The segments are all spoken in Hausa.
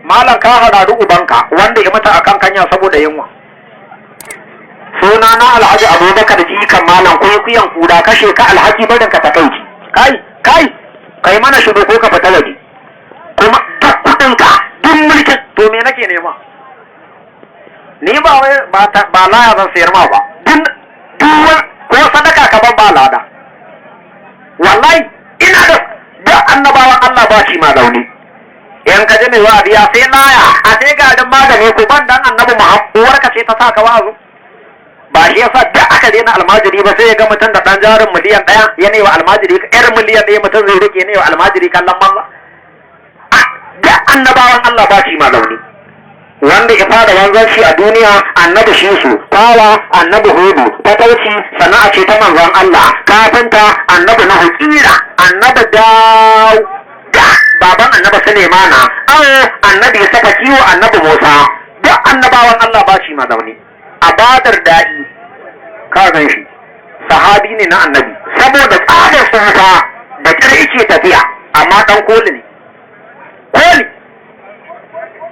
Malam, ka hararu ubanka wanda ya mata akan kanya saboda yunwa. Suna na Alhaji Abubakar jikan malam kuyan kura, kashe ka alhaki barin ka takaici. Kai, kai, kai mana shigo ko ka fita waje. Kuma duk kudin ka, duk mulkin, to me nake nema? Ni ba wai ba laya zan sayar ma ba. Duk duk ko sadaka ka ban ba lada. Wallahi ina da duk annabawan Allah ba shi ma zaune. In ka ji mai wa'azi ya sai laya, a sai garin magani, ku ban dan Annabi Muhammad, uwarka ce ta saka wa'azi. Ba shi yasa da aka daina almajiri ba, sai ya ga mutum da dan jarin miliyan 1 ya ne wa almajiri, yar miliyan 1 mutum zai rike ne wa almajiri kallon banza. Da annabawan Allah ba shi ma zaune. Wanda ya fara wanzanci a duniya Annabi Shisu, fawa Annabi Hudu, fatauci sana'a ce ta manzon Allah, kafinta Annabi Nuhu, kira Annabi Daw da baban Annabi Sulaimana, awo Annabi Saka, kiwo Annabi Musa. Duk annabawan Allah ba shi ma zaune. A Badar Da'i ka gan shi, sahabi ne na Annabi, saboda tsadar tsufa da kyar yake tafiya, amma dan koli ne, koli.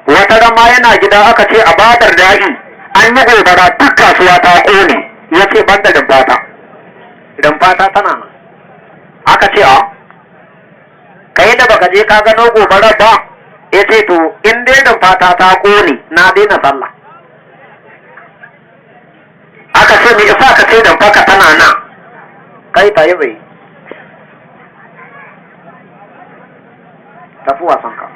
Wata ran ma yana gida aka ce a Badar Da'i an yi gobara, duk kasuwa ta kone. Ya ce ban da rumfata, rumfata tana nan. Aka ce a kai da baka je ka gano gobarar ba. Ya ce to in dai rumfata ta kone, na daina sallah. Aka ce me yasa ka ce rumfaka tana nan? Kai ta yi zai tafi wasan ka.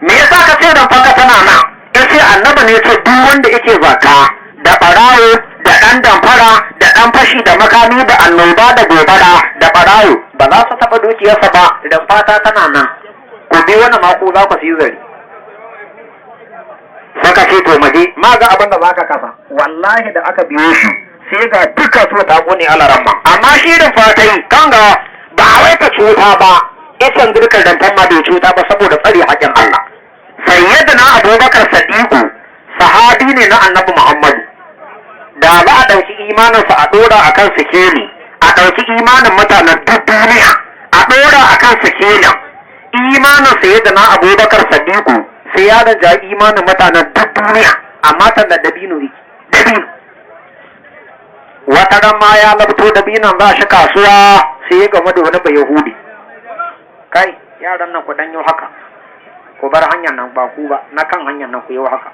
Me yasa ka ce rumfaka tana nan? Ya ce Annabi ne ce duk wanda yake zaka da barawo da ɗan damfara da ɗan fashi da makami da annoba da gobara da barawo ba za su taɓa dukiyarsa ba, rumfata tana nan. Ku bi wani mako za ku siyi zari. Saka ce to maje ma ga abin da za ka kasa. Wallahi da aka biyo shi sai ga duka su ta kone alaramma, amma shi rumfa ta yi kan ga ba wai ka cuta ba, itan girkar damfan ma bai cuta ba saboda tsare haƙƙin Allah. Sayyidina Abubakar Sadiku sahabi ne na Annabi Muhammadu. Da za a ɗauki imaninsa a ɗora a kan sikeli, a ɗauki imanin mutanen duk duniya a ɗora a kan sikelin, imanin Sayyidina Abubakar Sadiku sai ya ranja imanin mutanen duk duniya. Amma tallar dabino yake, dabino. Wata ran ma ya labto dabinon za shi kasuwa, sai ya gamu da wani Bayahudi. Kai, yaran nan, ku dan yi haka, ku bar hanyar nan, ba ku ba, na kan hanyar nan, ku yi haka.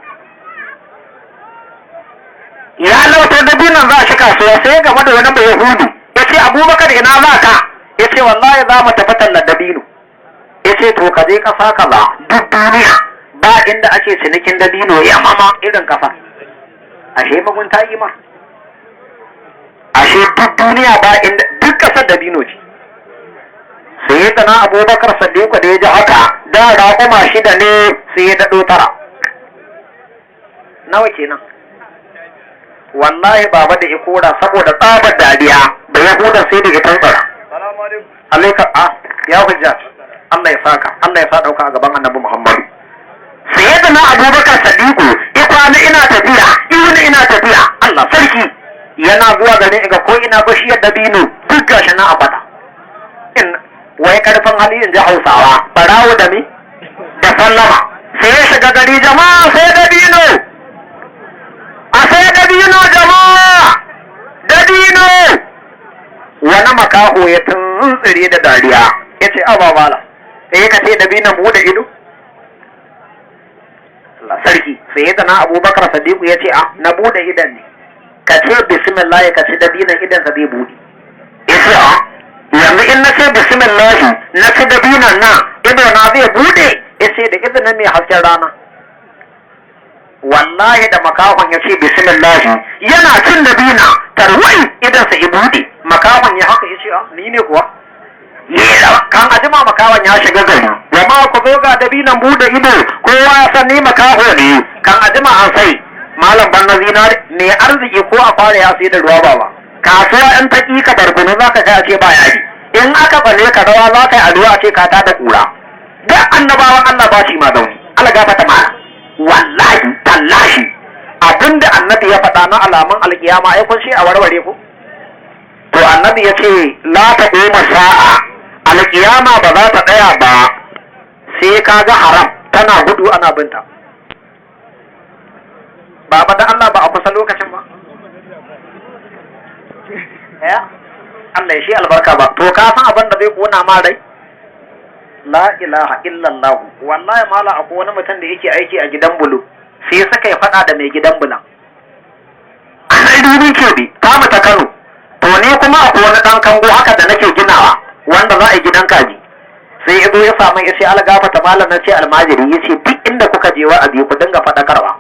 Ya lauta dabinon za shi kasuwa, sai ya gamu da wani Bayahudi. Ya ce, "Abubakar, ina za ka?" Ya ce, "Wallahi za mu tafi tallar dabino." Ya ce, "To ka je kasa kaza, duk duniya ba inda ake cinikin dabino ya mama irin kasa." Ashe magunta yi ma, ashe duk duniya ba inda, duk kasar dabino ce. Sai ya na Abubakar Sadiku da ya ji haka, da raƙuma shida ne sai ya daɗo tara. Nawa kenan? Wallahi baba da ya kora saboda tsabar dariya da Yahudan sai da ya tantsara. Alaika a ya hujja, Allah ya saka, Allah ya sa dauka a gaban Annabi Muhammadu. Sayyidina Abubakar Sadiku ya kwana ina tafiya, ina ina tafiya, Allah sarki, yana zuwa garin ga ko ina bashiyar dabino duk gashi na abada. In wai karfin hali, in ji Hausawa, barawo da mi da sallama. Sai ya shiga gari, "Jama'a, sai dabino, a sai dabino, jama'a, dabino." Wani makaho ya tuntsire da dariya, ya ce, "Ababala, sai ka ce dabinon bude ido." Allah sarki, sai ya na Abubakar Sadiku ya ce, "A na bude idan ne, ka ce bismillah ka ci dabinon, idan ka zai bude." Ya ce, "A yanzu in na ce bismillah na ci dabinon nan, ido na zai bude?" Ya ce, "Da izinin mai hasken rana." Wallahi da makahon ya ce bismillah yana cin dabina, tarwai idansa ya bude. Makahon ya haka, ya ce, "A ni ne kuwa?" Kan ajima makahon ya shiga gari, "Jama'a, ku zo ga dabinan bude ido, kowa ya san ni makaho ne." Kan ajima an sai. Malam ban na zinari mai arziki ko a kware ya sai da ruwa ba kasuwa. In ta ƙi ka barkono za ka kai a ce ba yaji, in aka tsane ka rawa za ka yi addu'a a ce ka tada kura. Duk annabawan Allah ba shi ma zauni. Allah gafata mana. Wallahi tallahi abinda Annabi ya faɗa na alamun alkiyama, ai kun ce a warware ku. To Annabi ya ce la taquma sa'a. Alƙiyama ba za ta tsaya ba sai ka ga haram tana gudu ana binta. Baba, da Allah, ba a kusa lokacin ba. Ya Allah ya shi albarka ba. To, ka san abin da zai kona ma rai? La ilaha illallah. Wallahi mala, akwai wani mutum da yake aiki a gidan bulu, sai suka yi fada da mai gidan bulan a nan ke bi ta mu ta Kano. To, ne kuma akwai wani dan kango haka da nake ginawa wanda za a yi gidan kaji. Sai ya zo ya samu, ya ce, "Algafata malam." Na ce, "Almajiri." Ya ce, "Duk inda kuka je wa'azi ku dinga faɗakarwa.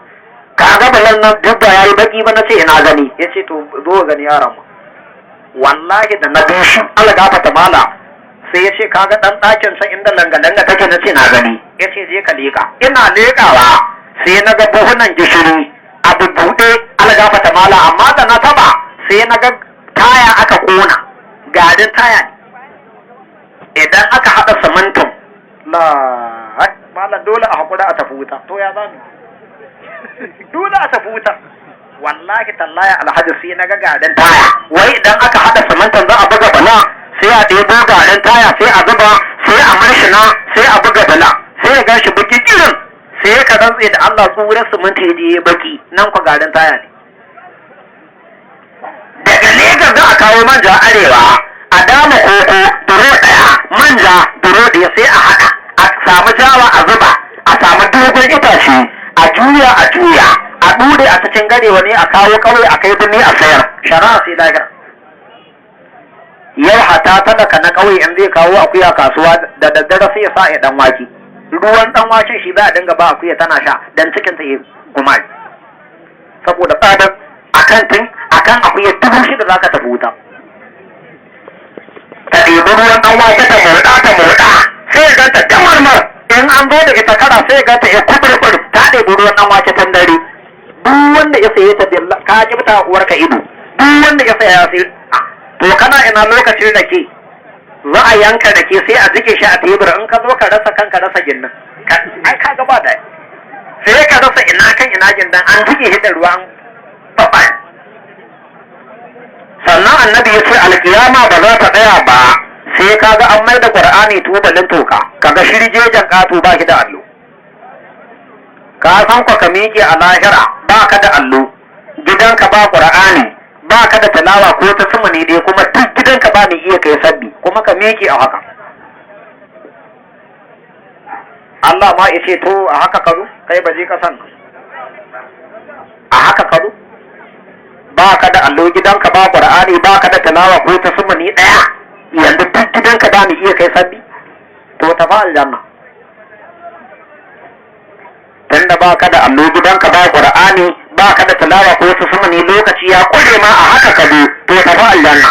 Ka ga bulan nan duk da yayi baki ba?" Na ce, "Ina gani." Ya ce, "To, zo gani yaron mu." Wallahi da na bi shi, algafata mala, sai ya ce, "Kaga dan ɗakin san inda langa-langa take?" Na ce, "Na gani." Ya ce, "Je ka leƙa." Ina leƙawa sai na ga buhunan gishiri a bubbuɗe, algafata mala, amma da na taba sai na ga taya aka ƙona, garin taya ne. Idan aka haɗa simintin, la mala, dole a haƙura a tafi wuta. To, ya zamu? Dole a tafi wuta. Wallahi tallahi, alhaji, sai na ga garin taya. Wai idan aka haɗa simintin za a buga bala, sai a ɗebo garin taya, sai a zuba, sai a marshina, sai a buga bala, sai ya gashi baki kirin. Sai ka rantse da Allah, tsurar siminti ya je baki nan kwa garin taya ne. Daga Legas za a kawo manja arewa, a dama koko duro ɗaya, manja duro ɗaya, sai a haɗa, a samu jawa a zuba, a samu dogon itace a juya, a juya, a ɗure a cikin garewa ne, a kawo ƙauye, a kai birni a sayar. Shari'a sai lahira. Yau hata talaka na ƙauye in zai kawo akuya kasuwa da daddare, sai ya sa ya dan wake, ruwan dan waken shi za a dinga ba akuya tana sha dan cikin ta yi kuma saboda tsadar akan tun akan akuya 6,000 zaka tafi wuta. Ta ɗebi ruwan dan wake ta murɗa, ta murɗa, sai ya ganta damarmar. In an zo da ita kara, sai ya ganta ya kuburbur, ta ɗebi ruwan dan wake tan dare. Duk wanda ya saye ta, billa ka kibta uwarka ido. Duk wanda ya saya ya sai. To, kana ina lokacin rake? Za a yanka rake, sai a jike shi a tebur. In ka zo ka rasa kanka, rasa ginnin, ai ka gaba da sai ka rasa ina kan ina gindan, an jike shi da ruwan babba. Sannan annabi ya ce alkiyama ba za ta tsaya ba sai ka ga an mai da Qur'ani tubalin toka. Kaga shirjejen ƙato ba shi da allo. Ka san kwa ka miƙe a lahira ba ka da allo, gidanka ba Qur'ani, ba ka da talawa ko ta sama ne dai, kuma duk gidanka ba mai iya kai sabbi, kuma ka miƙe a haka. Allah ma ya ce, "To, a haka ka zo, kai ba je ka san a haka ka zo, ba ka da allo, gidanka ba Qur'ani, ba ka da talawa ko ta sama ne daya, yanzu duk gidanka ba mai iya kai sabbi, to tafi aljanna." Tunda ba ka da allo, gidanka ba Qur'ani, ba ka da talawa ko ta sama ne, lokaci ya kure ma, a haka ka zo, to tafi aljanna.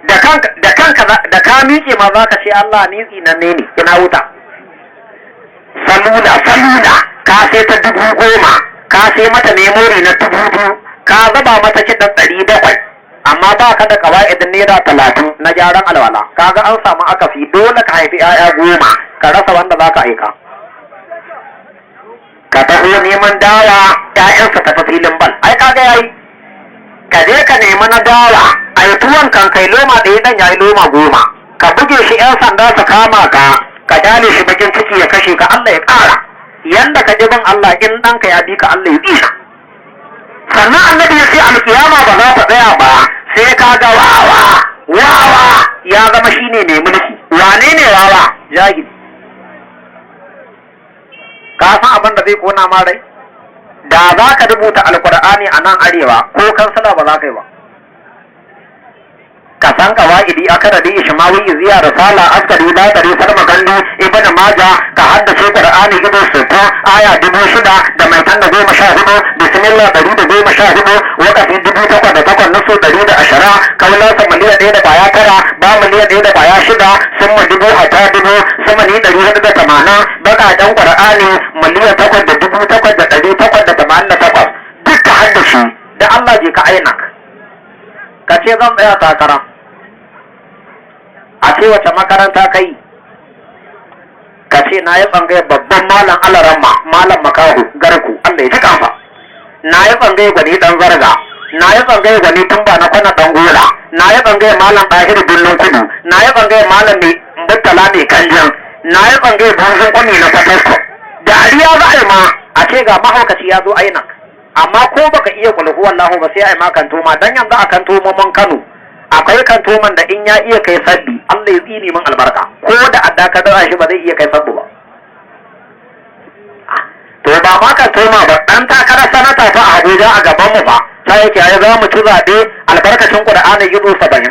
Da kanka, da kanka, da ka miƙe ma za ka ce, "Allah, ni tsinanne ne, ina wuta." Salula, salula ka sai ta 10,000, ka sai mata memory na 2,000, ka zuba mata kiɗan 700, amma ba ka da kawa'idin naira 30 na gyaran alwala. Kaga an samu akasi. Dole ka haifi 'ya'ya 10, ka rasa wanda za ka aika. Ka taho neman dawa, 'ya'yansa tafi filin bal. Ai kaga yayi. Ka je ka nemi na dawa a yi tuwon, kan kai loma ɗaya ɗan yayi loma 10, ka buge shi, 'yan sanda su kama ka, ka kyale shi, bakin ciki ya kashe ka. Allah ya ƙara yanda ka bin Allah, in ɗanka ya bi ka, Allah ya bi ka. Sannan annabi ya ce alkiyama ba za ta tsaya ba sai ka ga wawa, wawa ya zama shine mai mulki. Wane ne wawa? Jahili. Ka san abin da zai kona ma rai? Da za ka rubuta Alkur'ani a nan arewa, ko kansila ba za ka yi ba. Ka san qawaidi, akadari, ishmawi, iziya, risala, askari, latari, sarma gandu, Ibn Maja, ka haddace Qur'ani ido 60, aya 6114, bismillah 114, wakafi 8008, nusu 120, kaulasa 1,000.9, ba 1,000.6, summa dubu hata dubu sama ni 480, baƙaƙen Qur'ani 8,008,888, duk ka haddace. Da Allah, je ka aina ka ce zan tsaya takara. A ce wace makaranta kai? Ka ce na yi tsangayar babban malam alaramma, Malam Makahu Garku, Allah ya ji kansa. Na yi tsangayar Gwani Dan Zarga. Na yi tsangayar Gwani Tumba na Kwana Dan Gola. Na yi tsangayar Malam Ɗahiru Birnin Kudu, na yi tsangayar Malam mai Murtala mai Kanjan, na yi tsangayar Buzun Kwami na Fatasko. Dariya za a yi ma a ce ga mahaukaci ya zo INEC. Amma ko baka iya kulhu wallahu ba, sai a yi ma kantoma. Dan yanzu a kantomomin Kano akwai kantoman da in ya iya kai sabbi, Allah ya tsini min albarka, ko da adda ka dara shi ba zai iya kai sabbi ba. To ba ma kantoma ba, dan takarar sanata fa a Abuja a gaban mu fa sai yake ai za mu ci zaɓe albarkacin Qur'ani yudu 70.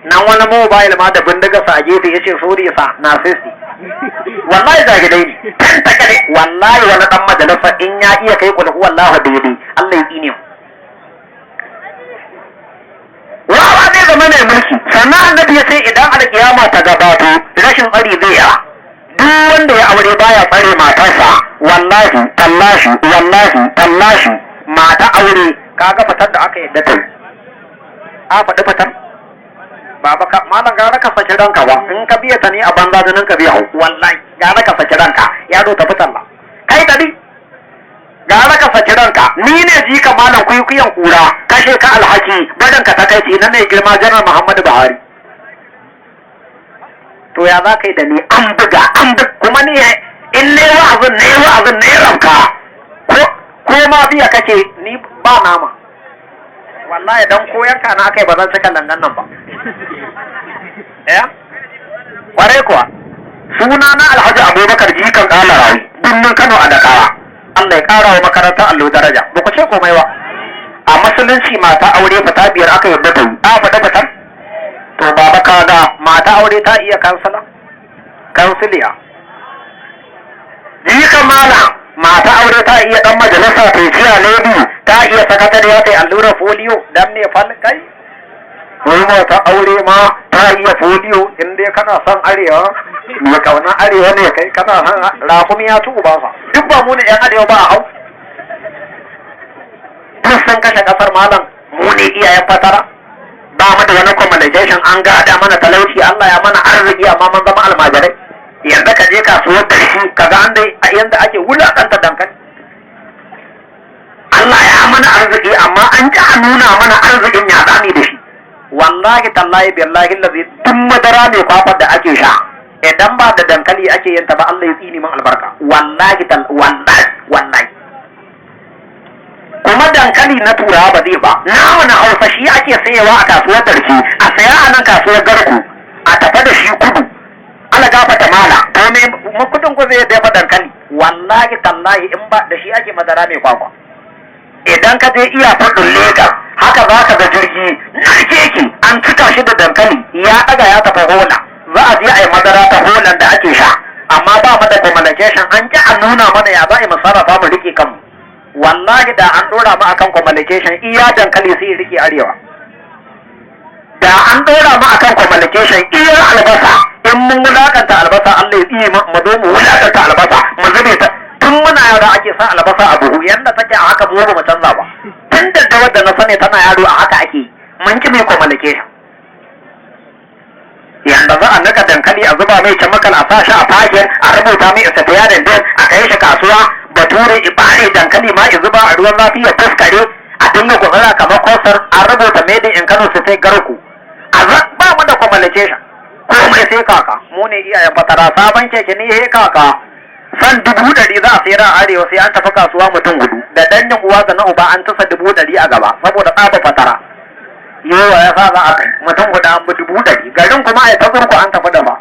Nan wani mobile ma da bindiga sa a gefe yace sori sa na 60. Wallahi zagidai ne kan takare. Wallahi wani dan majalisa in ya iya kai kulhu wallahu daidai, Allah ya tsine mu. Wawa zai zama mai mulki. Sannan Annabi ya ce idan alkiyama ta gabato, rashin tsari zai yawa. Duk wanda ya aure baya tsare matarsa, wallahi tallahi, wallahi tallahi, mata aure kaga fitar da aka yadda ta yi a faɗi fitar. Baba ka malam, gara ka saki ranka ba in ka biya ta ne a banza jinin ka biya hau. Wallahi gara ka saki ranka, yaro ta fitar ba kai tabi, gara ka saki ranka. Ni ne jika malam kuikuyan kura, kashe ka alhaki barin ka takaici na mai girma Janar Muhammadu Buhari. To ya za ka yi da ni? An buga an buga kuma ni in ne wa'azin ne wa'azin ne ranka ko ma biya kake ni ba nama. Wallahi dan koyanka na kai ba zan cika langan nan ba. Eh, kwarai kuwa. Suna na Alhaji Abubakar Jikan Kala Rawi, Birnin Kano a Dakawa. Allah ya kara wa makarantar allo daraja. Ba ku ce komai ba. A musulunci mata aure fita biyar aka yarda ta yi. A fita fitar. To baba, kaga mata aure ta iya kansala, kansiliya. Jikan mala, mata aure ta iya dan majalisa, ta yi lady, ta iya sakatariya, ta yi allurar folio dan me fal kai. Wai mata aure ma ta iya folio. In dai kana son arewa, mai kauna arewa ne kai, kana son rakumi ya ci ubansa. Duk ba mu ne yan arewa ba a hau. Duk sun kashe kasar malam. Mu ne iyayen fatara, ba mu da wani communication, an gada mana talauci. Allah ya mana arziki amma mun zama almajirai. Yanzu ka je kasuwar kashi ka ga yanda ake wulakanta dankali. Allah ya mana arziki amma an ji a nuna mana arzikin ya zami da shi. Wallahi tallahi billahi lazi, duk madara mai kwakwar da ake sha, idan ba da dankali ake yin ta ba, Allah ya tsini min albarka. Wallahi wallahi wallahi. Kuma dankali na Turawa ba zai ba. Namu na Hausa shi ake sayewa a kasuwar Darki, a saya a nan kasuwar Garku, a tafa da shi kudu. Ala gafata mala, to me kudin ku zai dafa dankali? Wallahi tallahi in ba da shi ake madara mai kwakwa. Idan ka je iya faɗin Legas haka za ka ga jirgi narke ki an cika shi da dankali, ya ɗaga ya tafi Hola, za a je a yi madara ta Holan da ake sha. Amma ba mu da communication, an ki a nuna mana ya za a yi mu sarrafa mu rike kanmu. Wallahi da an dora mu akan communication, iya dankali sai rike arewa. Da an dora mu akan communication, iya albasa, in mun wulakanta albasa, Allah ya tsiye mu. Zo mu wulakanta albasa, mu zube ta. Tun muna yara ake sa albasa a buhu, yanda take a haka mu ba mu canza ba. Tun da wadda na sani tana yaro a haka ake. Mun ki mai communication. Yanda za a nika dankali a zuba mai chemical, a sa shi a packet, a rubuta mai expiring date, a kai shi kasuwa, bature ibare dankali ma ya zuba a ruwan zafi ya fuskare, a dinga gwazara kamar kosar, a rubuta "Made in Kano State Garku". A ba mu da communication, komai sai kaka. Mu ne iyayen fatara. Sabon keke ne he kaka san 100,000 za a sayar a arewa, sai an tafi kasuwa mutum hudu da dangin uwa da na uba, an tasa 100,000 a gaba saboda tsaba fatara. Yawa ya sa za a kai mutum hudu an bi 100,000 garin kuma a ta zurku an tafi da ba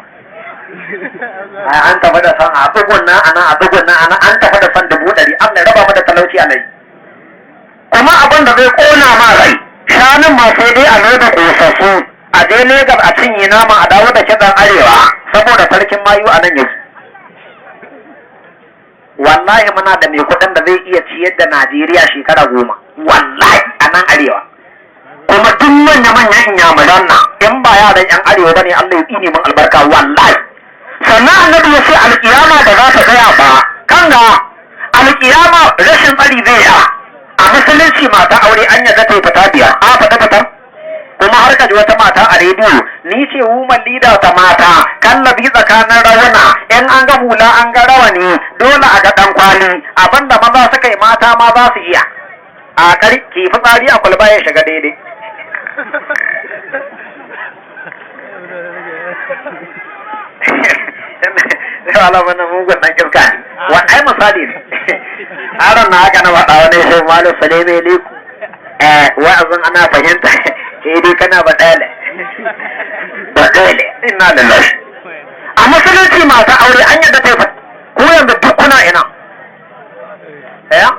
ai an tafi da san a tsugunna ana a tsugunna ana an tafi da san 100,000. Allah ya raba mu da talauci a lai. Kuma abin da zai kona ma rai, shanun ma sai dai a loda kosassu a je Legas a cinye nama, a dawo da kitsan arewa saboda sarkin mayu a nan yake. Wallahi muna da mai kuɗin da zai iya ciyar da Najeriya shekara 10, wallahi a nan arewa. Kuma duk manya-manyan inyamuran nan in ba yaran yan arewa bane, Allah ya tsine min albarka wallahi. Sannan Annabi ya ce alkiyama da za ta tsaya ba kan ga alkiyama, rashin tsari zai yi. A musulunci mata aure an yarda ta yi fita biyar. A fita fitar kuma har ka ji wata mata a rediyo, ni ce woman leader ta mata, kallabi tsakanin rawuna, in an ga hula an ga rawani, dole a ga dan kwali. Abinda maza suka yi mata ma za su iya. A kari ki fitsari a kwalba ya shiga daidai. Sai wala wannan mugun dan iska ne. Wa ai misali ne. Aron na haka na faɗa wani sai malam saleme liku. Eh, wa'azin ana fahimta. Eh dai kana baɗale. Baɗale. Inna lillahi. A musulunci masu aure an yadda ta yi ku yanzu duk kuna ina. Eh?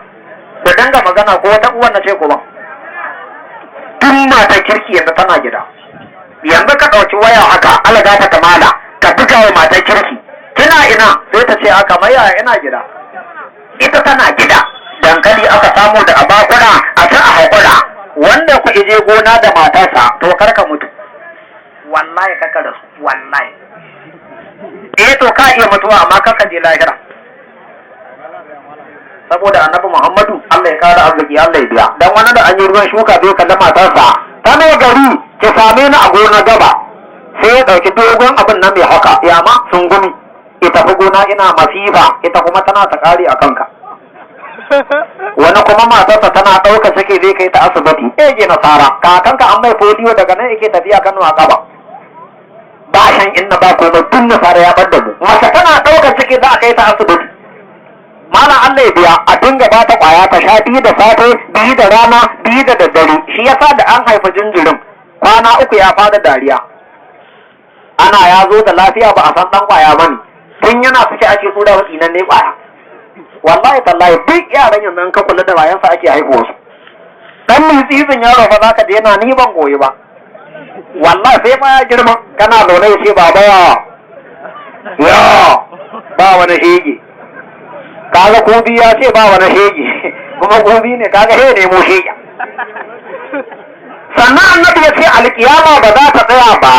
Ku dinga magana ko wata uwan na ce ku ba. Duk mata kirki yanzu tana gida. Yanzu ka ɗauki waya haka alaga ta kamala ka buga wa matar kirki. Kina ina sai ta ce aka maya ina gida. Ita tana gida. Dankali aka samu da abakuna a ta a haƙura. Wanda ku ije gona da matarsa to kar ka mutu. Wallahi kaka rasu wallahi. Eh to ka iya mutuwa amma kaka je lahira. Saboda annabi Muhammadu Allah ya kara arziki Allah ya biya. Dan wani da an yi ruwan shuka bai kalli matarsa tana gari ki same ni a gona gaba. Sai ya ɗauki dogon abin nan mai haka ya ma sungumi. Ita fi gona ina masifa ita kuma tana ta kare a kanka. Wani kuma matarsa tana ɗauka ciki zai kai ta asibiti. Eh je nasara kakanka an mai foliyo daga nan yake tafiya Kano a kaba. Bashin inna ba komai duk nasara ya bar da mu. Mace tana ɗaukar ciki za a kai ta asibiti. Malam Allah ya biya a dinga ba ta kwaya ta sha biyu da safe, biyu da rana, biyu da daddare. Shi yasa da an haifa jinjirin kwana uku ya fara dariya. Ana ya zo da lafiya ba a san dan kwaya bane. Tun yana suke ake tsura wa tsinan ne kwaya. Wallahi tallahi duk yaran yanzu in ka kula da bayansa ake haihuwa su. Dan mitsitsin yaro fa zaka je yana ni ban goyi ba. Wallahi sai ma ya girma kana zaune ya ce baba ya ya ba wani shege. Kaga kobi ya ce ba wani shege kuma kobi ne kaga he nemo shege. Sannan annabi ya ce alkiyama ba za ta tsaya ba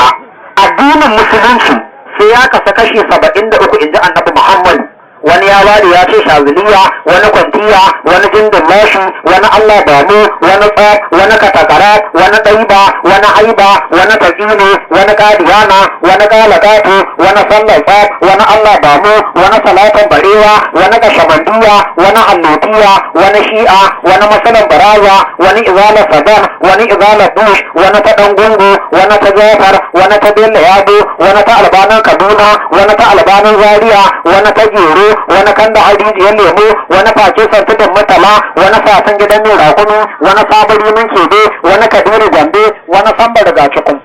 addinin musulunci sai ya kasa kashi 73 inji annabi Muhammad. Wani ya ware ya ce shaziliya, wani kwantiya, wani jindin lashi, wani Allah damu, wani tsaf, wani katakara, wani ɗaiba, wani haiba, wani tagine, wani kadiyana, wani kalakatu, wani sallar tsaf, wani Allah damu, wani salatan barewa, wani kashamandiya, wani hallotiya, wani shi'a, wani masalan baraza, wani izalar sadan, wani izalar bush, wani ta ɗan gungu, wani ta jafar, wani ta bello yado, wani ta albanin kaduna, wani ta albanin zaria, wani ta gero, wani kan da harijiyar lemo, wani face tudun mutala, wani sasan gidan mai rakumi, wani sabon rimin kebe, wani kabiru gombe, wani sambar daga cikin.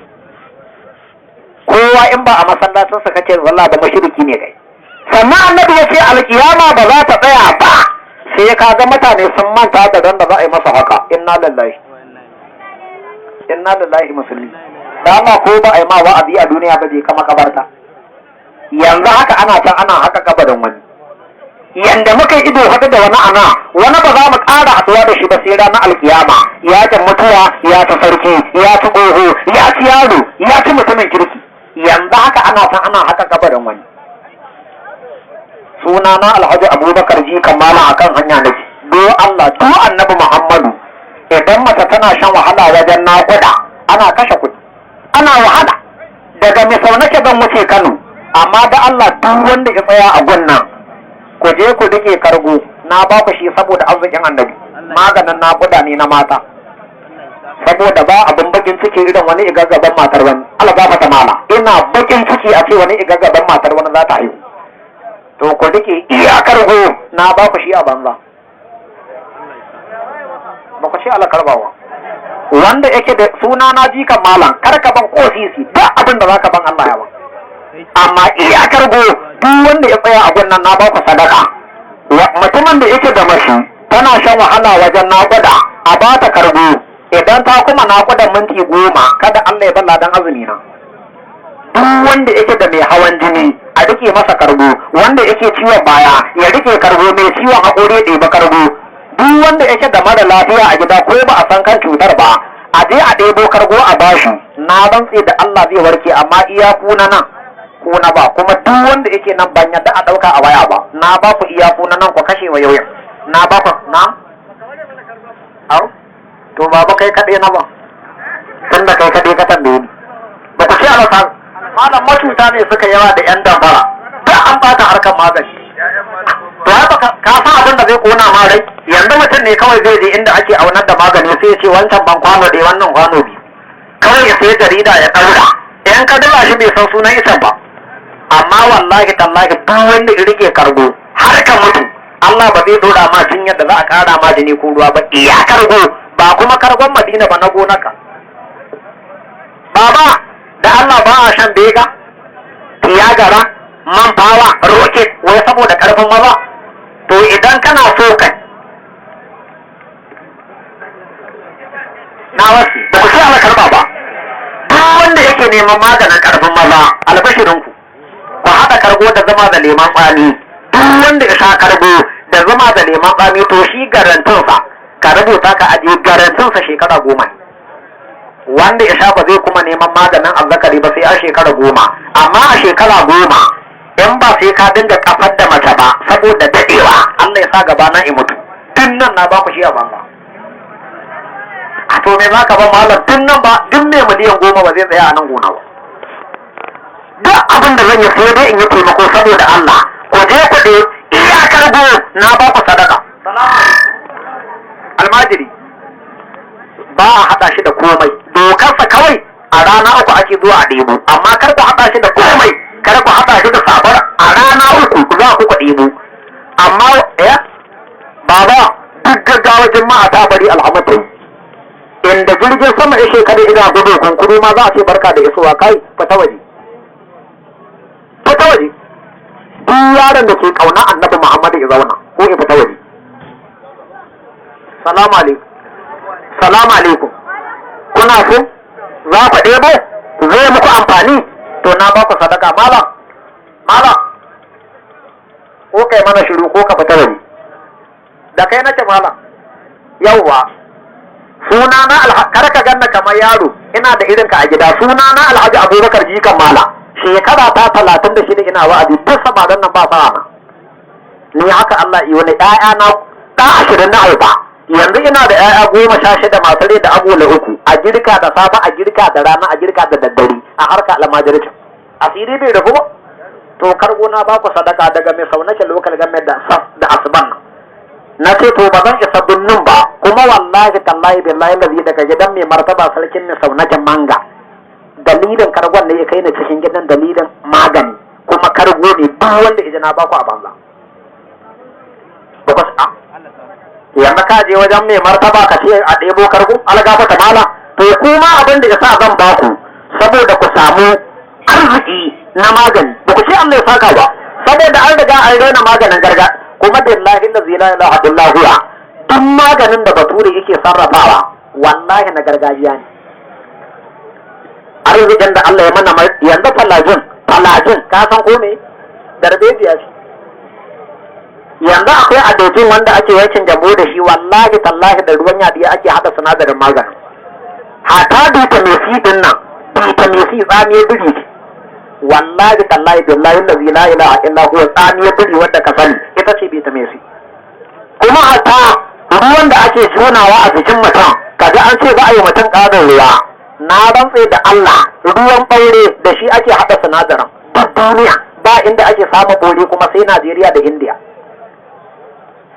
Kowa in ba a masallacinsa kake zalla ba mushriki ne kai. Sannan annabi ya ce alkiyama ba za ta tsaya ba sai ka ga mutane sun manta da ran da za a yi masa haka. Inna lillahi inna lillahi musulmi. Da Allah ko ba a yi ma wa'azi a duniya ba je ka makabarta. Yanzu haka ana can ana haka kabarin wani. Yanda muka yi ido haɗu da wani ana wani ba za mu ƙara haɗuwa da shi ba sai ranar alkiyama. Ya ci mutuwa, ya ci sarki, ya ci ƙoho, ya ci yaro, ya ci mutumin kirki. Yanzu haka ana san ana haka kabarin wani. Suna na Alhaji Abubakar Jikan Malam akan hanya nake. Do Allah, do Annabi Muhammadu. Idan mace tana shan wahala wajen naƙuda, ana kashe kuɗi. Ana wahala. Daga Misau nake zan wuce Kano, amma da Allah duk wanda ya tsaya a gunnan ku je ku rike kargo na ba ku shi saboda arzikin annabi. Maganin naƙuda ne na mata. Saboda ba abin bakin ciki irin wani igaggaban matar wani. Allah gafarta mala. Ina bakin ciki a ce wani igaggaban matar wani za ta haihu. To ku rike iya kargo na ba ku shi a banza. Ba ku ce Allah karbawa. Wanda yake da suna na jikan malam kar ka ban ko sisi duk abin da zaka ban Allah ya ban. Amma iya kargo duk wanda ya tsaya a gunnan na ba ku sadaka. Mutumin da yake da mashi tana shan wahala wajen naƙuda a ba ta kargo idan ta kuma naƙudan minti 10 kada Allah ya balla dan azumi na. Duk wanda yake da mai hawan jini a rike masa kargo, wanda yake ciwon baya ya rike kargo, mai ciwon haƙori ya ɗebi kargo. Duk wanda yake da mara lafiya a gida ko ba a san kan cutar ba a je a ɗebo kargo a bashi, na rantse da Allah zai warke. Amma iya kuna nan kuna ba, kuma duk wanda yake nan ban yadda a ɗauka a waya ba, na ba ku iya kuna nan ku kashe wa yauyin na ba ku na au to baba kai kaɗai na ba tun da kai kaɗai ka tambaye ni ba ku ce alasa malam macuta ne suka yawa da yan damfara duk an bata harkar magani. To ai baka ka san abin da zai kona ma rai, yanzu mutum ne kawai zai je inda ake aunar da magani sai ya ce wancan ban kwano ɗaya wannan kwano biyu, kawai ya sayi jarida ya ɗaura. In ka dala shi bai san sunan isan ba. Amma wallahi tallahi duk wanda ya rike kargo har ka mutu, Allah ba zai dora ma jinyar da za a kara ma jini ko ruwa ba. Iya kargo, ba kuma kargon Madina ba, na gonaka. Baba, da Allah ba a shan bega, tiyagara, man fawa, rocket, wai saboda karfin maza. To idan kana so ka na wasu ba ku sai Allah karba ba. Duk wanda yake neman maganin karfin maza, albashirinku, ku haɗa kargo da zama da leman tsami. Duk wanda ya sha kargo da zama da leman tsami, to shi garantinsa, ka rubuta ka ajiye, garantinsa shekara 10. Wanda ya sha ba zai kuma neman maganin azzakari ba sai a shekara 10. Amma a shekara 10 in ba sai ka dinga kafar da mace ba saboda dadewa, Allah ya sa gaba na in mutu. Tun nan na ba ku shi a banza. A to me zaka ba malam? Tun nan ba duk mai miliyan 10 ba zai tsaya a nan gona ba. Duk abin da zan yi sai dai in yi taimako saboda Allah. Ku je ku ɗe iyakar go, na ba ku sadaka. Almajiri ba a haɗa shi da komai, dokarsa kawai a rana 3 ake zuwa a ɗebo, amma kar ku haɗa shi da komai, kar ku haɗa shi da sabar. A rana 3 za ku ɗebo. Amma ya baba, duk gaggawa jima'a ta bari alhamdu, inda jirgin sama ya shekara ina gudu kunkuru ma za a ce barka da isowa. Kai, fita waje, fita waje. Duk yaron da ke kauna Annabi Muhammadu ya zauna ko ya fita waje. Salamu alaikum, salamu alaikum. Kuna so za ku ɗebo, zai muku amfani, to na ba ku sadaka. Malam, malam, ko kai mana shiru ko ka fita waje. Da kai nake, malam. Yauwa, suna na kar ka ganna kamar yaro, ina da irin ka a gida. Suna na Alhaji Abubakar Jikan Mala, shekara ta 36 ina wa'azi. Duk samarin nan ba sa'a na ni haka Allah yi wani. Ƴaƴa na ɗa 20 na haifa, yanzu ina da ƴaƴa 16 masu rai da agola 3. A girka da safe, a girka da rana, a girka da daddare, a harka almajircin asiri bai rufu ba. To kargo na ba ku sadaka daga mai saunake local government da da asuban nan. Na ce to ba zan isa birnin ba kuma, wallahi tallahi billahi lazi, daga gidan mai martaba sarkin mai saunake manga, dalilin kargon ne ya kai ni cikin gidan, dalilin magani kuma kargo ne. Duk wanda ija na ba ku a banza. Ba ku a yanzu ka je wajen mai martaba ka ce a ɗebo kargo, algafa ta mala. To kuma abin da yasa zan ba ku saboda ku samu arziki na magani, ba ku ce Allah ya saka ba, saboda an riga an raina maganin garga. Kuma billahi allazi la ilaha illa huwa, duk maganin da bature yake sarrafawa wallahi na gargajiya ne. Arzikin da Allah ya mana yanzu, falajin, falajin ka san ko me? Darbejiya ce. Yanzu akwai adojin wanda ake yankin jambo da shi, wallahi tallahi da ruwan yadiya ake hada sinadarin maganin. Hata vitamin C din nan, vitamin C tsamiyar biri ce. Wallahi tallahi billahi allazi la ilaha illa huwa, tsamiyar biri wanda ka sani ita ce vitamin C. Kuma hata ruwan da ake jonawa a jikin mutum, kaga an ce ba a yi mutum ƙarin ruwa, na rantse da Allah ruwan ɓaure da shi ake haɗa sinadarin. Duk duniya ba inda ake samun ɓaure kuma sai Najeriya da India.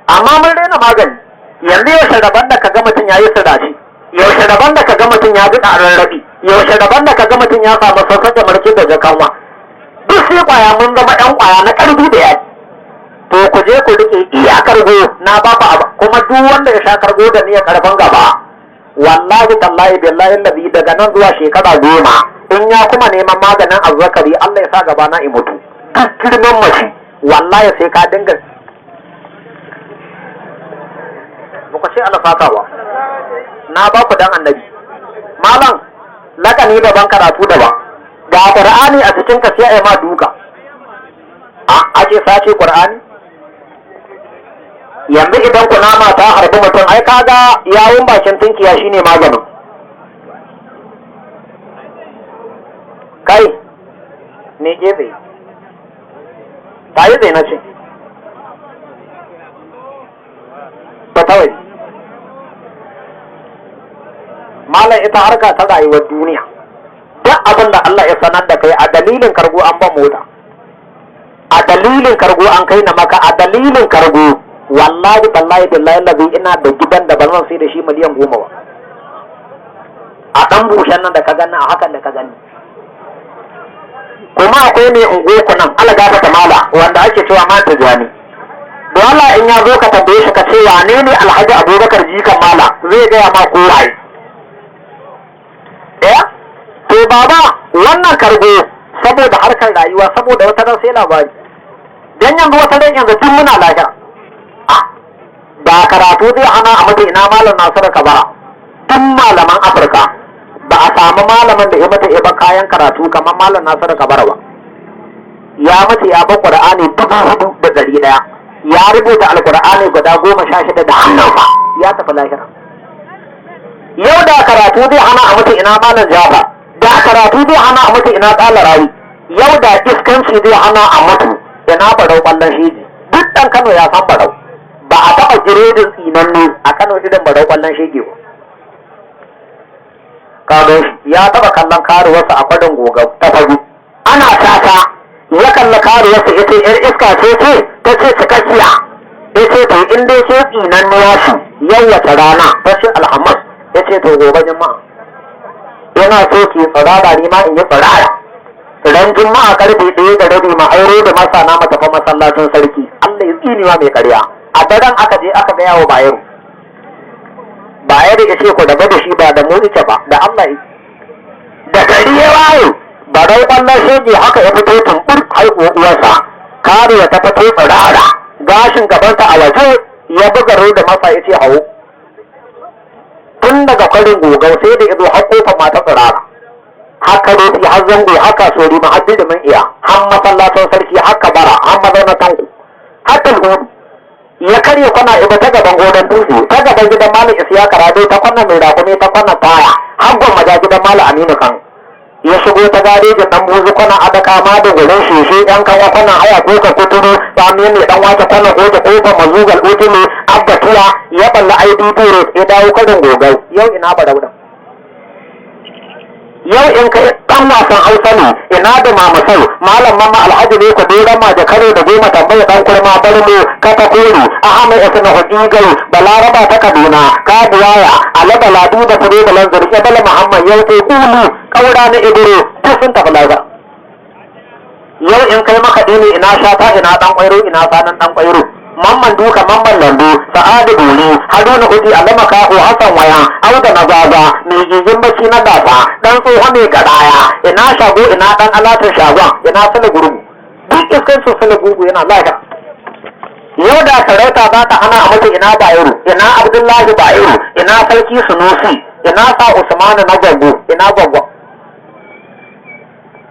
Amma mun raina magani. Yanzu yaushe rabon da kaga mutum ya yi siraci? Yaushe rabon da kaga mutum ya ji ƙarar rabi? Yaushe rabon da kaga mutum ya samu sassaƙe marke da jakanwa? Duk sai ƙwaya, mun zama ɗan ƙwaya na ƙarfi da yaji. To ku je ku riƙe iya kargo, na ba ku abu. Kuma duk wanda ya sha kargo da niyyar ƙarfin gaba, wallahi tallahi billahi allazi, daga nan zuwa shekara 10 in ya kuma neman maganin azzakari, Allah ya sa gaba na in mutu. Duk girman mace wallahi sai ka dinga. Ba ku ce Allah saka ba. Na ba ku dan Annabi. Malam, lakani daban, karatu daban. Ga Qur'ani a cikin ka sai ai ma duka. A ake sace Qur'ani. Yanzu idan kunama ta harbi mutum, ai kaga yawun bakin tunkiya shine maganin. Kai ne gefe ta yi zai na ce ba kawai. Malam, ita harka ta rayuwar duniya, duk abin da Allah ya sanar da kai, a dalilin kargo an ban mota, a dalilin kargo an kai na maka, a dalilin kargo wallahi tallahi billahi lazi ina da gidan da ba zan sai da shi miliyan 10 ba. A dan bushen nan da ka gani, a hakan da ka gani. Kuma akwai mai ungoku nan, algafa ta mala, wanda ake cewa ma tijani. Don Allah in ya zo ka tambaye shi ka ce wane ne Alhaji Abubakar jikan mala, zai gaya ma ko waye. Eh? To baba, wannan kargo saboda harkar rayuwa, saboda wata ran sai labari. Dan yanzu wata ran yanzu tun muna lahira. Ah, da karatu zai hana a mutu, ina malam Nasiru Kabara. Duk malaman Afirka ba a samu malamin da ya mata ya kayan karatu kamar malam Nasiru Kabara ba. Ya mutu ya ba Qur'ani 4100, ya rubuta Alqur'ani guda 16 da hannunsa, ya tafi lahira. Yau da karatu zai hana a mutu, ina malam Jafar. Da karatu zai hana a mutu, ina tsala rawi. Yau da iskanci zai hana a mutu, ina Barau kwallon sheji. Duk ɗan Kano ya san Barau. Ba a taɓa giredin tsinanne a Kano irin Barau kwallon shege ba. Kano ya taɓa kallon karuwarsa a kwadon goga ta fage ana tata, ya kalla karuwarsa ya ce, "Yar iska ce ce?" Ta ce, "Cikakkiya." Ya ce, "To in dai ce tsinanne shi, yau wace rana?" Ta ce, "Alhamis." Ya ce, "To gobe Juma'a yana so ki tsirara, ni ma in yi tsirara. Ran Juma'a karfe 1:30 ma auro da masana mu tafi masallacin sarki." Allah ya tsinewa mai karya. A daren aka je aka gaya wa Bayero. Bayero ya ce, "Ku daga da shi, ba da mu ike ba, da Allah yake." Da gari ya waye, Barau kwallon shege haka ya fito tumbur haihuwar uwarsa, karuwa ta fito tsirara, gashin gabanta a waje, ya buga da masa ya ce, "Hawo." Tun daga kwarin gogau sai da izo har kofar mata tsirara, haka rufi, har zango, haka sori ma, har bilimin iya, har masallacin sarki, haka bara, har mazaunar tanku, har talhudu. Ya karya kwana iba ta gaban goron dutse, ta gaban gidan malam Isiyaka Rado, ta kwana mai rakumi, ta kwana taya, har gwammaja gidan malam Aminu Kan. Ya shigo ta garejin dan buzu, kwana adaka ma da gurin sheshe yan kawa, kwana haya kuka kuturu sami mai dan wake, kwana goje kofar mazugal utulu abbatuwa, ya balla IDP road, ya dawo karin gogau. Yau ina Barauda? Yau in kai dan wasan Hausa ne, ina da Mamasau, malam Mamma, Alhaji ne ku ma da karo da goma, tambaya dan kurma, Barno Katakoro, Ahmed Isna Hudigai, Balaraba ta Kaduna, Kabuwaya Alaba Ladu da Fure da Lanzar Bala Muhammad, yau sai Kulu Kaura na Ibro, duk sun tafi lafiya. Yau in kai makaɗi ne, ina Shata, ina dan kwairo, ina Sanan dan kwairo, Mamman Duka, Mamman Lando, Sa'adu Dole, Haruna Uji, Alama Kaho, Hassan Waya, Auda na Zaza mai gigin bacci na gasa, dan tsoho mai gadaya, ina Shago, ina dan alatin shagon, ina Sule Gurgu. Duk iskancin Sule Gurgu yana lafiya. Yau da sarauta za ta hana a mutu, ina Bayero, ina Abdullahi Bayero, ina Sarki Sunusi, ina sa Usmanu na Gwaggo, ina Gwaggo.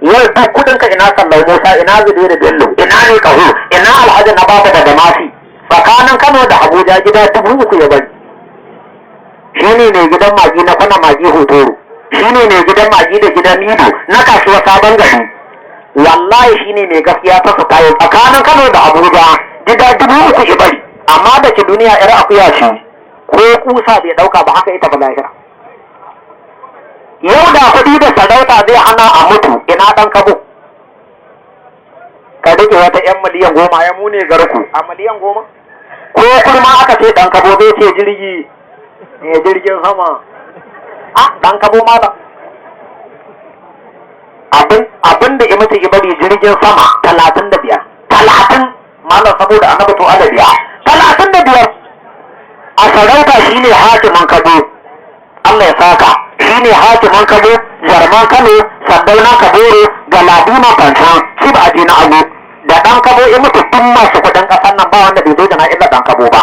Yau duk kudin ka, ina Sallau Musa, ina Zubairu Bello, ina ne Kaho, ina Alhaji na Baba da Damasi. Tsakanin Kano da Abuja gida 3000 ya bari. Shi ne mai gidan magi na kwana magi Hotoro, shi ne mai gidan magi da gidan Nido na kasuwa Sabon Gari. Wallahi shi ne mai gaskiya ta su kayo. Tsakanin Kano da Abuja gida 3000 ya bari, amma da ke duniya yar akuya ce, ko kusa bai dauka ba, haka ita ba lahira. Yau da kuɗi da sarauta zai hana a mutu, ina ɗan kabo? Ka rike wata 'yan miliyan 10, ya mune garku a miliyan 10. Ko kurma aka ce ɗan kabo, zai ce jirgi ne, jirgin sama. A ɗan kabo malam, abin da ya mutu ya bari jirgin sama 35, 30 malam, saboda annabi to alabiya 35. A sarauta shine hakimin kabo, Allah ya saka, shine hakimin Kabo, Jarman Kano, Sardauna Kaboro, Galadima Fansan, shi ba a na ago. Da ɗan kabo ya mutu, tun masu kuɗin ƙasar nan ba wanda bai zo illa ɗan kabo ba.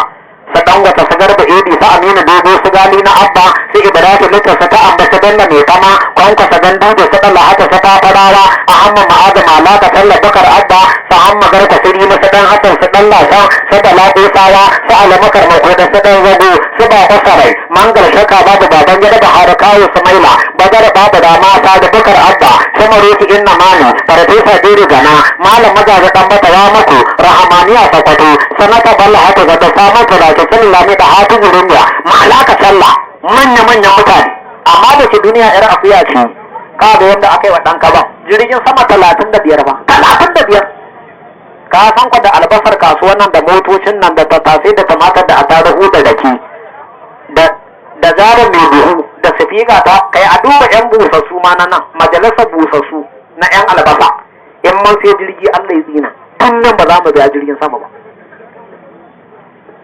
Su Dangote, su Garba Edi, su Aminu Dogo, su Gali na Abba, su Ibrahim Lita, su ta Ambasa Bello mai kama Kwankwasa, Gandu da su Ɗalla haka, su Fafarawa, Ahmad Ma'azu Malaka Talla, Bakar Abba, su Hamma Garka, su Rima, su Ɗan Hassan, su Ɗan Lasa, su Bala Ƙosawa, su Alamakar Makoda, su Ɗan Zago, su Baba Sarai Mangal, Shaka Babu, Baban Gida da Har Kawo, su Maila Badar, Babu da Mata da Bakar Abba, su Maroki Inna Mani, Farfesa Dere Gana, Malam Magaji Ɗan Bata ya maku Rahamaniya Sakwato, Sanata Balla haka da samar da ke sanin lami da Hafizu Rumiya Malaka Sallah, manya-manyan mutane. Amma da ke duniya yar akuya ce, ka ga yadda aka yi wa ɗan kaban jirgin sama 35 ba, 35. Ka san kwa da albasar kasuwan nan da motocin nan da tattasai da tumatir da attaruhu da rake da jarin mai buhu da sifika ta kai, a duba yan busassu ma na nan majalisar busassu na yan albasa. In mun sai jirgi, Allah ya tsina, tun nan ba za mu biya jirgin sama ba.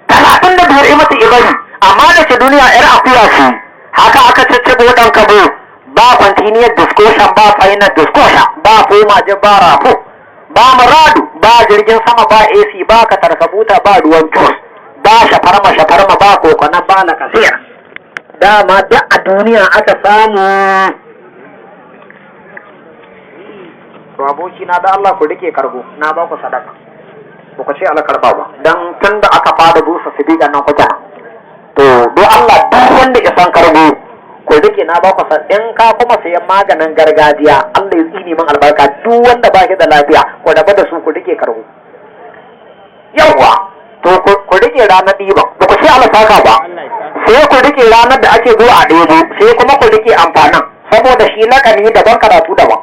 35 imata ibari, amma da ke duniya yar akuya ce, haka aka caccabo ɗan kabo. Ba continuous discussion, ba final discussion, ba foma je, ba rafo, ba muradu, ba jirgin sama, ba AC, ba katarkabuta, ba ruwan juice, ba shafarma shafarma, ba kokona, ba lakasira. Dama duk a duniya aka samu. To aboki na, da Allah ku rike kargo, na ba ku sadaka, ba ku ce ala karba ba, dan tun da aka fara busa sidiƙan nan kuke. To do Allah, duk wanda ya san kargo, ku rike, na ba ku. In ka kuma sayan maganin gargajiya, Allah ya tsine min albarka. Duk wanda ba shi da lafiya, ku rabu da su, ku rike kargo. Yawwa, to ku rike ranar ɗiban, ba ku ce Allah saka ba, sai ku rike ranar da ake zuwa a ɗebo, sai kuma ku rike amfanin, saboda shi lakani daban, karatu daban.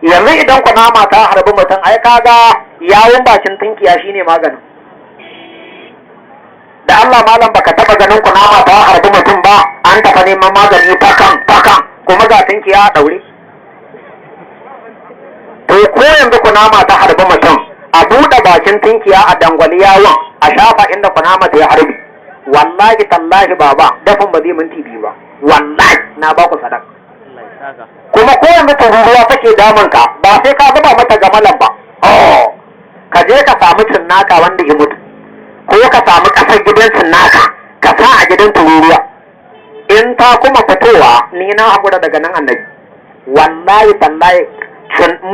Yanzu idan kunama ta harbi mutum, ai kaga yawun bakin tunkiya shine maganin. Da Allah malam, baka taba ganin kunama ta harbi mutum ba, an tafa neman magani fakan fakan, kuma ga tunkiya a daure? To ko yanzu kunama ta harbi mutum, a buɗe bakin tunkiya, a dangwali yawon, a shafa inda kunama ta yi harbi, wallahi tallahi baba, dafin ba zai minti 2 ba. Wallahi na ba ku sadaka. Kuma ko yanzu tururuwa take damun ka, ba sai ka zuba mata gamalan ba. Oh, ka je ka samu cinnaka wanda ya mutu, ko ka samu kasar gidan cinnaka, ka sa a gidan tururuwa, in ta kuma fitowa, ni na haƙura daga nan annabi. Wallahi tallahi,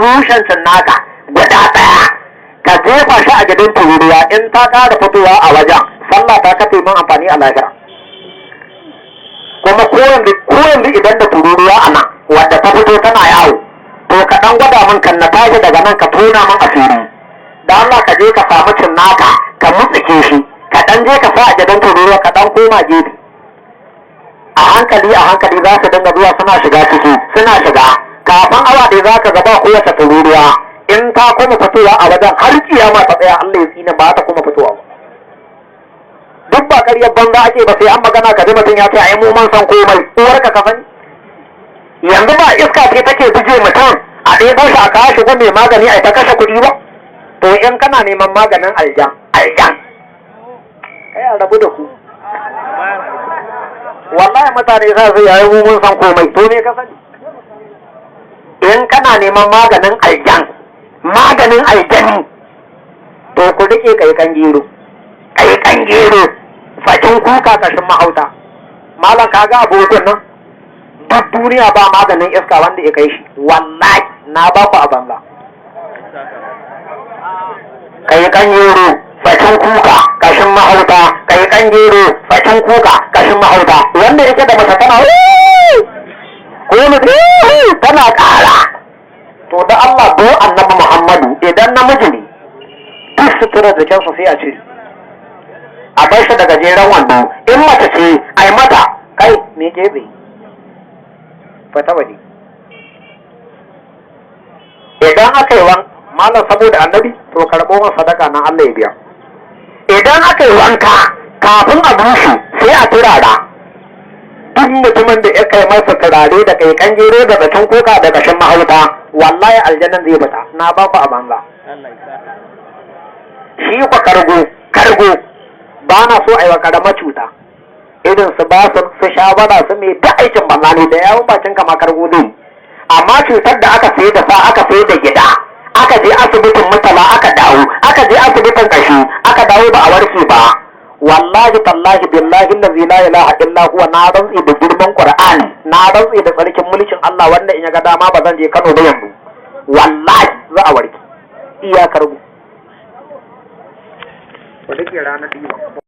mushen cinnaka guda ɗaya ka jefa shi a gidan tururuwa, in ta ƙara fitowa a wajen, sallah ta kafe min amfani a lahira. Kuma ko yanzu idan da tururuwa a nan wadda ta fito tana yawo, to ka dan gwada min kan na tashi daga nan, ka tona min asiri. Da Allah ka je ka samu cinnaka, ka mutsike shi, ka dan je ka sa a gidan tururuwa, ka dan koma gefe. A hankali a hankali za su dinga zuwa suna shiga ciki, suna shiga. Kafin awa ɗaya za ka ga ba kowace tururuwa. In ta kuma fitowa a wajen, har kiyama ta tsaya, Allah ya tsine, ba ta kuma fitowa ba. Duk ba ƙaryar banza ake ba, sai an magana ka ji mutum ya ce ai mu mun san komai. Uwarka ka sani? Yanzu ba iska ce take buge mutum, a ɗebo shi a kawo shi mai magani, a ta kashe kuɗi ba? To in kana neman maganin aljan, aljan kai, a rabu da ku. Wallahi mutane za su yayi mu mun san komai. To me ka sani? In kana neman maganin aljan, maganin aljani, to ku rike kaikan gero, kaikan gero, fatin kuka, kashin mahauta. Malam, kaga abokan nan, duk duniya ba maganin iska wanda ya kai shi. Wallahi na ba ku a banza. Kaikan gero, fatin kuka, kashin mahauta. Kaikan gero, fatin kuka, kashin mahauta. Wanda yake da mace tana ko tana ƙara, to da Allah do annabi Muhammadu, idan namiji ne, duk sutura jikinsa sai a cire, a bar shi da gajeren wando. In mace ce, ai mata kai me ke tsaye, fata waje. Idan aka yi wan malam saboda annabi, to karɓo man sadaka nan, Allah ya biya. Idan aka yi wanka, kafin a bushe sai a turara. Duk mutumin da ya kai masa turare da kaikan gero da batun kuka da kashin mahauta, wallahi aljannan zai fita. Na ba ku a banza. Shi kwa kargo, kargo ba na so a yi wa karamar cuta irin su ba su su shawara su mai ta aikin banza ne da yawon bakin kama kargo ne. Amma cutar da aka sayi da sa, aka sayi da gida, aka je asibitin mutala, aka dawo, aka je asibitin kashi, aka dawo, ba a warke ba, wallahi tallahi billahi allazi la ilaha illa huwa, na rantsi da girman Qur'ani, na rantsi da tsarkin mulkin Allah wanda in ya ga dama ba zan je Kano ba yanzu, wallahi za a warke. Iyakar mu. Ba take ranar.